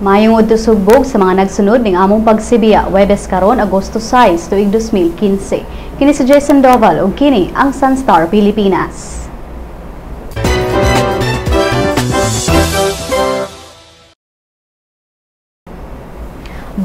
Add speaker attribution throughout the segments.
Speaker 1: Maayong udto, sugbog, sa mga nagsunod ning among pagsibiya, Webes karon, Agosto 6, tuig 2015. Kini si Jason Doval ug kini ang Sunstar Pilipinas.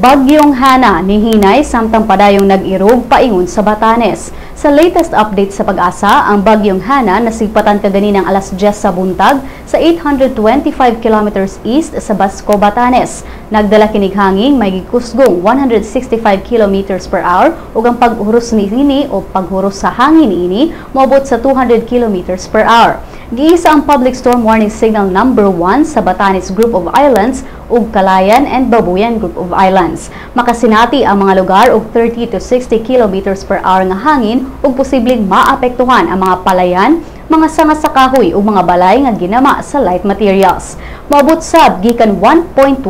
Speaker 1: Bagyong Hana nihinay samtang padayong nag-irog paingon sa Batanes. Sa latest update sa PAGASA, ang Bagyong Hana nasigpatan kaganinang alas 10 sa buntag sa 825 kilometers east sa Basco, Batanes. Nagdala kinig hangin may gikusgong 165 kilometers per hour ug ang paghuros niini o paghuros sa hangin niini moabot sa 200 kilometers per hour. Giisa ang Public Storm Warning Signal number 1 sa Batanes Group of Islands ug Calayan and Babuyan Group of Islands. Makasinati ang mga lugar og 30 to 60 kilometers per hour nga hangin ug posibleng maapektuhan ang mga palayan, mga sanga sa kahoy ug mga balay nga ginama sa light materials. Moabot sab gikan 1.25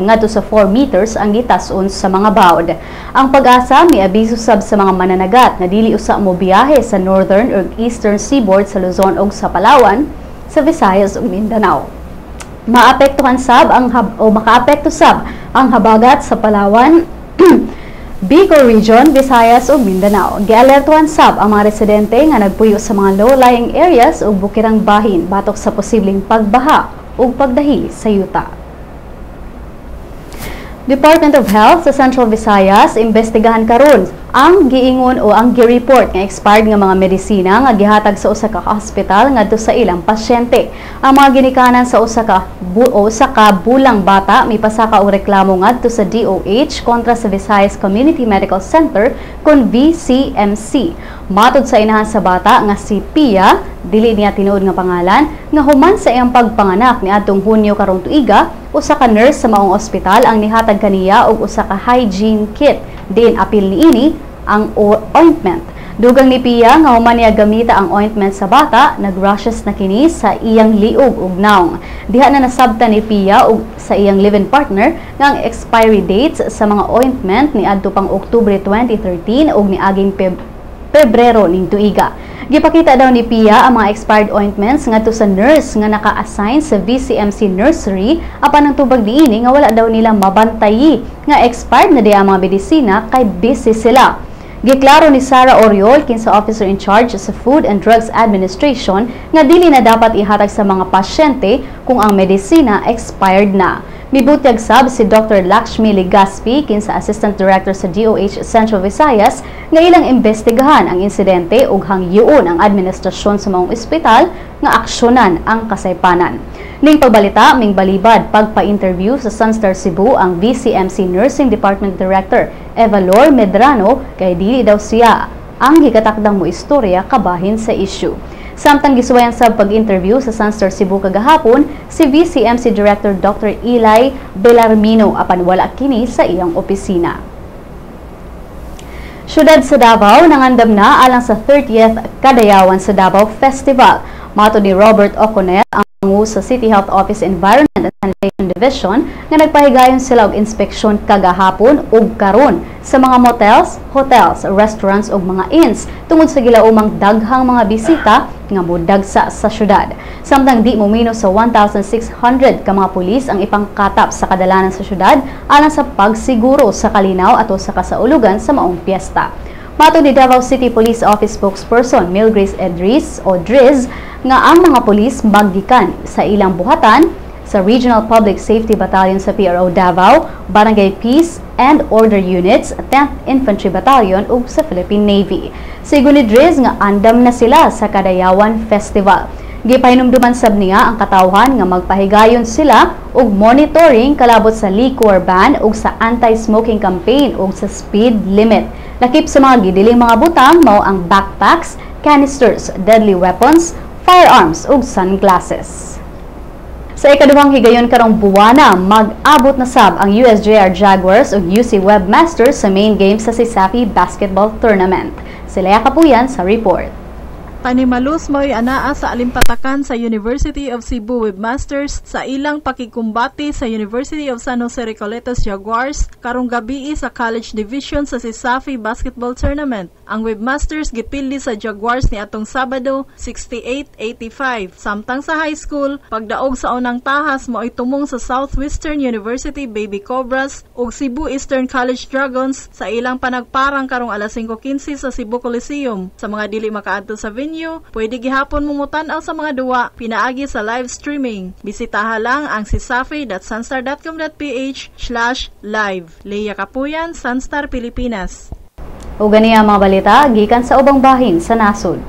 Speaker 1: ngadto sa 4 meters ang gitas-on sa mga bawd. Ang PAGASA miabiso sab sa mga mananagat na dili usa mo biyahe sa northern ug eastern seaboard sa Luzon ug sa Palawan, sa Visayas ug Mindanao. Maapektuhan sab ang hab o makaapekto sab ang habagat sa Palawan, Bicol Region, Visayas ug Mindanao. Gialertuhan sab ang mga residente nga nagpuyo sa mga low-lying areas ug bukirang bahin batok sa posibleng pagbaha ug pagdahi sa yuta. Department of Health sa Central Visayas imbestigahan karon ang giingon o ang gi-report nga expired nga mga medisina nga gihatag sa usa ka hospital ngadto sa ilang pasyente. Ang mga ginikanan sa usa ka bu o usa ka bulang bata mipasaka og reklamo ngadto sa DOH kontra sa Visayas Community Medical Center kon VCMC. Matod sa inahan sa bata nga si Pia, dili niya tinuod nga pangalan, nga human sa iyang pagpanganak niadtong Hunyo karong tuiga, usa ka nurse sa maong ospital ang nihatag kaniya og usa ka hygiene kit diin apil niini ang ointment. Dugang ni Pia nga human niya gamita ang ointment sa bata, nag-rashes na kini sa iyang liog ug naong. Diha na nasabtan ni Pia ug sa iyang live-in partner nga ang expiry dates sa mga ointment niadto pang Oktubre 2013 ug niaging Pebrero ning tuiga. Gipakita daw ni Pia ang mga expired ointments ngadto sa nurse nga naka-assign sa VCMC nursery, apan ang tubag niini nga wala daw nila mabantayi nga expired na diay ang mga medisina kay busy sila. Giklaro ni Sara Oriol, kinsa officer in charge sa Food and Drugs Administration, nga dili na dapat ihatag sa mga pasyente kung ang medisina expired na. Mibutyag sab si Dr. Lakshmi Legaspi, kinsa Assistant Director sa DOH Central Visayas, nga ilang imbestigahan ang insidente ug hangyoon ang administrasyon sa maong ospital nga aksyonan ang kasaypanan. Ning pagbalita, ming balibad pagpa-interview sa Sunstar Cebu ang VCMC Nursing Department Director Evalor Medrano kay dili daw siya ang gikatakdang mo istorya kabahin sa issue. Samtang gisuwayan sa pag-interview sa Sunstar Cebu kagahapon si VCMC Director Dr. Eli Belarmino, apan wala kini sa iyang opisina. Syudad sa Davao nangandam na alang sa 30th Kadayawan sa Davao Festival. Matod ni Robert O'Connell, ang sa City Health Office Environment and Sanitation Division, nga nagpahigayon sila og inspeksyon kagahapon ug karon sa mga motels, hotels, restaurants ug mga inns tungod sa gilaumang daghang mga bisita nga modagsa sa syudad. Samtang di momino sa 1,600 ka mga pulis ang ipangkatap sa kadalanan sa syudad alang sa pagsiguro sa kalinaw ato sa kasaulugan sa maong piyesta. Matod ni Davao City Police Office spokesperson Milgrace Edris o Driz nga ang mga pulis maggikan sa ilang buhatan sa Regional Public Safety Battalion sa PRO Davao, Barangay Peace and Order Units, 10th Infantry Battalion ug sa Philippine Navy. Sigon ni Driz nga andam na sila sa Kadayawan Festival. Gipahinumduman sab niya ang katawhan nga magpahigayon sila og monitoring kalabot sa liquor ban ug sa anti-smoking campaign ug sa speed limit. Lakip sa mga gidiling mga butang mao ang backpacks, canisters, deadly weapons, firearms ug sunglasses. Sa ikaduhang higayon karong buwana, mag-abot na sab ang USJR Jaguars ug UC Webmasters sa main game sa CESAFI Basketball Tournament. Sila Kapuyan sa report.
Speaker 2: Panimalus mao'y anaa sa alimpatakan sa University of Cebu Webmasters sa ilang pakigkumbate sa University of San Jose Recoletos Jaguars karong gabii sa College Division sa CESAFI Basketball Tournament. Ang Webmasters gipildi sa Jaguars niadtong Sabado, 68-85. Samtang sa high school, pagdaog sa unang tahas mao'y tumong sa Southwestern University Baby Cobras ug Cebu Eastern College Dragons sa ilang panagparang karong alas 5:15 sa Cebu Coliseum. Sa mga dili makaadto sa venue, pwede gihapon mo motan-aw sa mga duwa pinaagi sa live streaming. Bisitaha lang ang cesafi.sunstar.com.ph/live. Leia Kapuyan, Sunstar Pilipinas.
Speaker 1: Ug kani ang mga balita gikan sa ubang bahin sa nasod.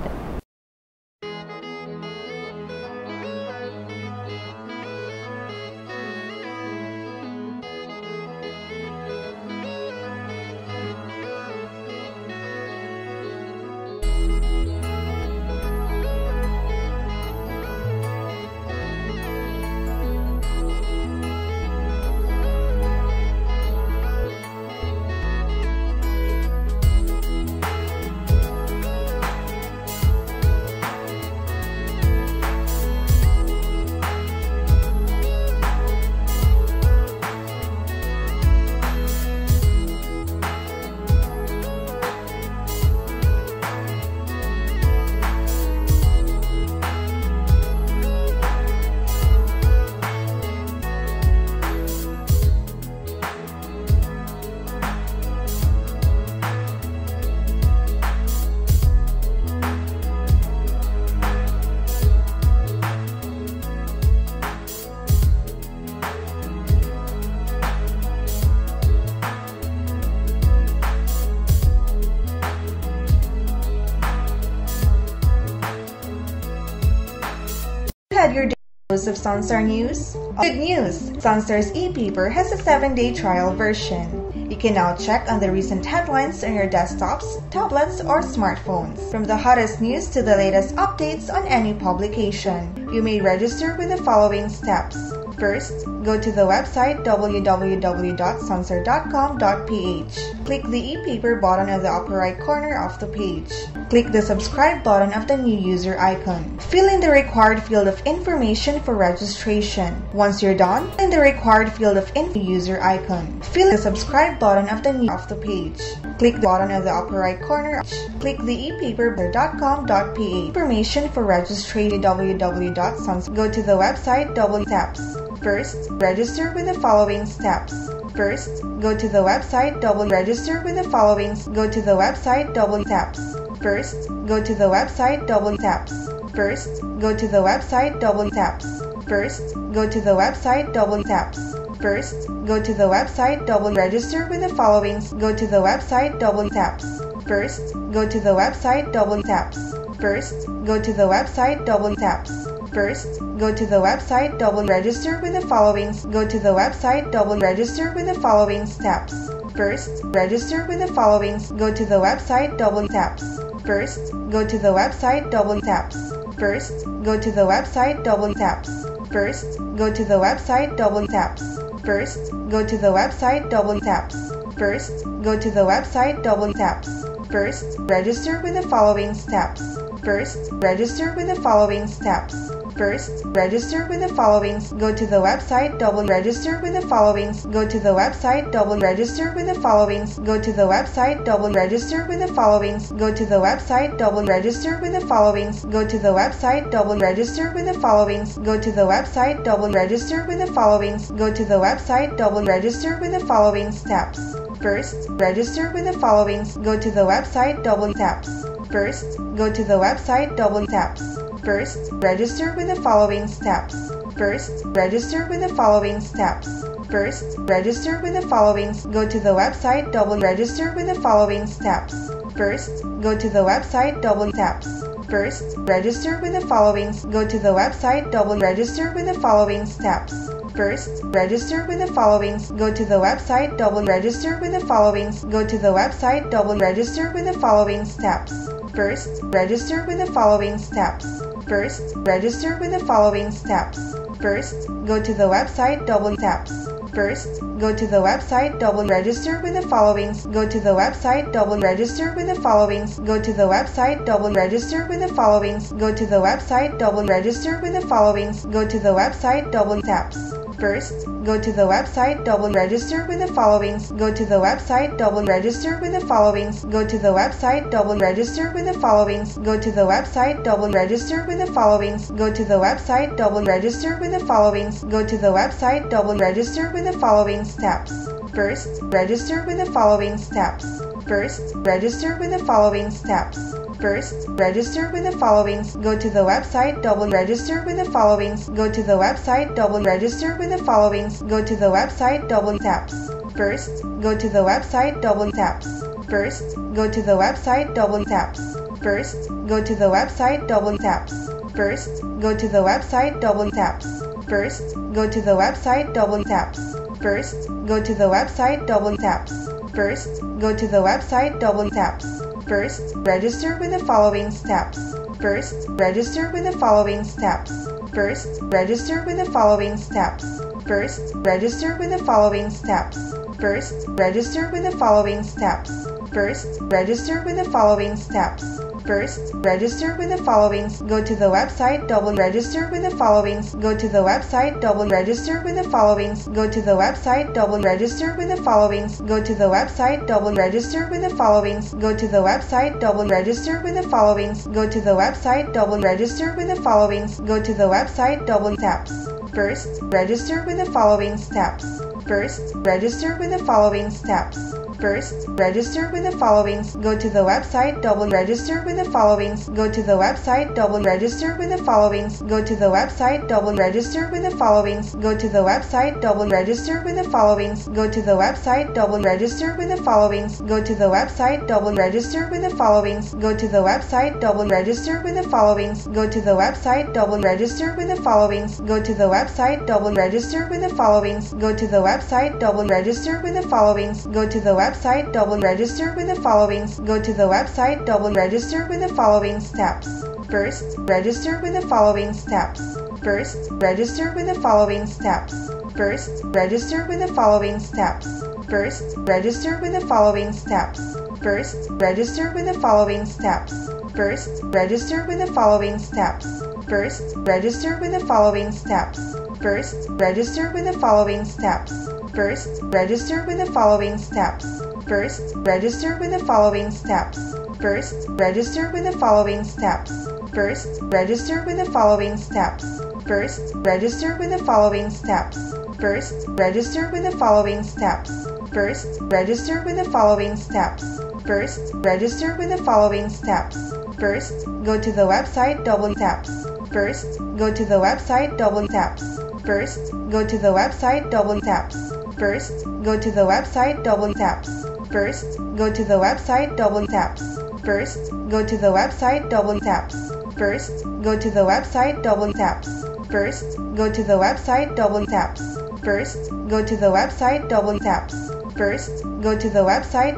Speaker 3: Had your dose of Sunstar News? Good news! Sunstar's e-paper has a 7-day trial version. You can now check on the recent headlines on your desktops, tablets, or smartphones. From the hottest news to the latest updates on any publication. You may register with the following steps. First, go to the website www.sunstar.com.ph. Click the e-paper button at the upper right corner of the page. Click the subscribe button of the new user icon. Fill in the required field of information for registration. Once you're done, in the required field of user icon. Fill the subscribe button of the new of the page. Click the button at the upper right corner. Click the epaper.com.ph. Information for registration www.suns. Go to the website w steps. First, register with the following steps. First, go to the website w register with the following go to the website w steps. First, go to the website w steps. First, go to the website w steps. First, go to the website w steps. First, go to the website w register with the following go to the website w steps. First, go to the website w steps. First, go to the website w steps. First, go to the website w register with the following go to the website w register with the following steps. First, register with the following go to the website w steps. First, go to the website w steps. First, go to the website w steps. First, go to the website w steps. First, go to the website w steps. First, go to the website w steps. First, register with the following steps. First, register with the following steps. First, register with the following go to the website w register with the following go to the website w register with the following go to the website w register with the following go to the website w register with the following go to the website w register with the following go to the website w register with the following go to the website w register with the following steps. First, register with the following go to the website w steps. First, go to the website w steps. First, register with the following steps. First, register with the following steps. First, register with the following go to the website w register with the following steps. First, go to the website w steps. First, register with the following go to the website w register with the following steps. First, register with the following go to the website w register with the following go to the website w register with the following steps. First, register with the following steps. First, register with the following steps. First, go to the website w steps. First, go to the website W register with the following. Go to the website W register with the following. Go to the website W register with the following. Go to the website W register with the following. Go to the website W steps. First, go to the website W register with the following. Go to the website W register with the following. Go to the website W register with the following. Go to the website W register with the following. Go to the website W register with the following. Go to the website W register with the following steps. First, register with the following steps. First, register with the following steps. First, register with the following. Go to the website W register with the following. Go to the website W register with the following. Go to the website W steps. First, go to the website W steps. First, go to the website W steps. First, go to the website W steps. First, go to the website W steps. First, go to the website W steps. First, go to the website W steps. First, go to the website W steps. First, register with the following steps. First, register with the following steps. First, register with the following steps. First, register with the following steps. First, register with the following steps. First, register with the following steps. First, register with the following. Go to the website W register with the following. Go to the website W register with the following. Go to the website W register with the following. Go to the website W register with the following. Go to the website W register with the following. Go to the website W register with the following. Go to the website W steps. First, register with the following steps. First, register with the following steps. First, register with the following. Go to the website W register with the following. Go to the website W register with the following. Go to the website W register with the following. Go to the website W register with the following. Go to the website W register with the following. Go to the website W register with the following. Go to the website W register with the following. Go to the website W register with the following. Go to the website W register with the following. Go to the website W register with the following. Go to the website W register with the following. Go to the website W register with the following steps. First, register with the following steps. First, register with the following steps. First, register with the following steps. First, register with the following steps. First, register with the following steps. First, register with the following steps. First, register with the following steps. First, register with the following steps. First, register with the following steps. First, register with the following steps. First, register with the following steps. First, register with the following steps. First, register with the following steps. First, register with the following steps. First, register with the following steps. First, register with the following steps. First, go to the website W steps. First, go to the website W steps. First, go to the website W steps. First, go to the website W steps. First, go to the website W steps. First, go to the website W steps. First, go to the website W steps. First, go to the website W steps. First, go to the website W steps. First, go to the website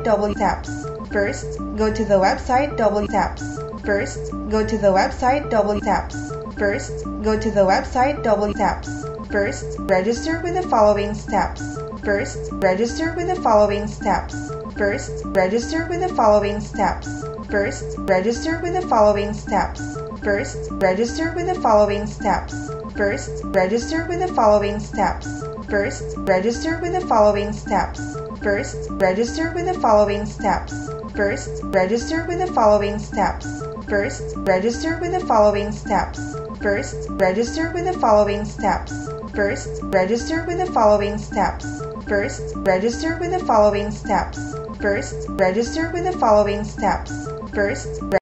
Speaker 3: W steps. First, go to the website W steps. First, go to the website W steps. First, go to the website W steps. First, register with the following steps. First, register with the following steps. First, register with the following steps. First, register with the following steps. First, register with the following steps. First, register with the following steps. First, register with the following steps. First, register with the following steps. First, register with the following steps. First, register with the following steps. First, register with the following steps. First, register with the following steps. First, register with the following steps. First, register with the following steps. First,